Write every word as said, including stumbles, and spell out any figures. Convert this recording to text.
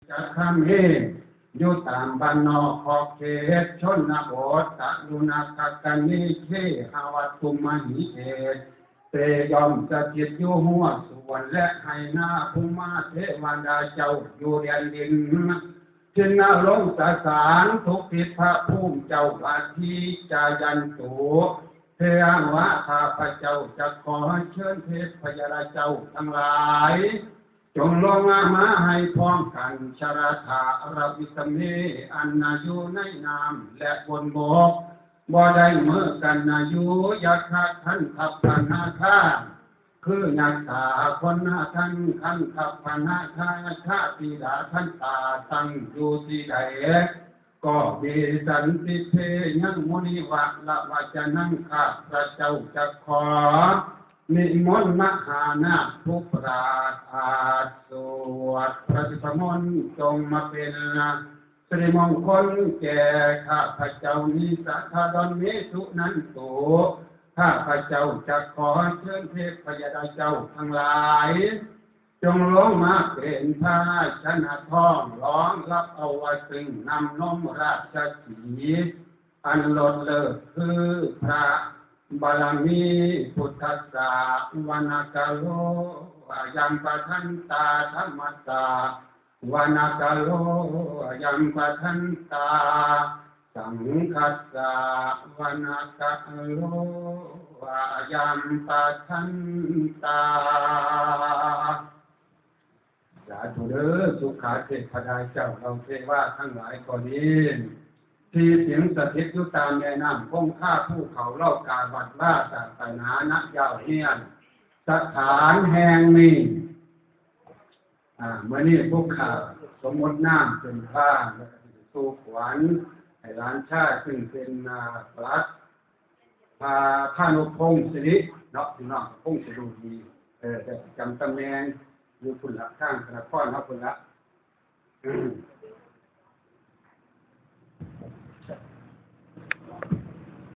จักคำเฮ อยู่ตามบ้านนอกขอบเขตชนบท กรุณากักกัณเณ เขหะวัตถุมหิเอ เตย่อมสถิตอยู่หัวสวนและไฮ่นา ภูมาเทวดาเจ้าอยู่แดนดิน ทินนรงค์สสารทุกทิศ พระภูมิเจ้าวัฏฐีจายันตุ เทวะข้าพเจ้าจะขอเชิญเทพยดาเจ้าทั้งหลาย จงลงมามาให้พร้อมกัน ชรถาอรวิสเม อันนาอยู่ในน้ำและบนบก บ่ได้เมื่อกันนาอยู่ ยักขะขันธปนาคา คือยักษ์ตาคนหน้าท่านขันธปนาคา ชาติดาท่านตาตั้งอยู่ที่ใด ก็มีสันติเพยังมุนิวะละวะจะนั่งข้าพระเจ้าจะขอ นิมนต์มหานาคผู้ปราดอาจสวดพระสิทธมนต์จงมาเป็นสิริมงคลแก่ข้าพระเจ้านิสัทธดอนเมสุนันโต ข้าพระเจ้าจะขอเชิญเทพยดาเจ้าทั้งหลาย จงลงมาเป็นภาชนะทองรองรับเอาไว้ซึ่งน้ำนมราชสีห์อันล้นเลิศคือพระบารมี พุทธัสสะวนากาโล อยัมปทันตา ธัมมัสสะวนากาโล อยัมปทันตา สังฆัสสะวนากาโล อยัมปทันตา สาธุเด้อ สุขาเทพดาเจ้าเราเทวาทั้งหลายก็ดี ที่สิงสถิตอยู่ตามแม่น้ำคงคาภูเขาเล่ากาบัดว่าศาสนานะยาวเฮียน สถานแห่งนี้ อ่า เมื่อนี้พวกข้าสมมตินามเป็นพระ แล้วก็สิสู่ขวัญให้หลานชายซึ่งเป็น อ่า ปลัด พาพานุพงศิริเนาะ พี่น้องพงศิริดี เออ ได้ประจำตำแหน่งอยู่พุ่นละ ทางนครเฮาพุ่นละ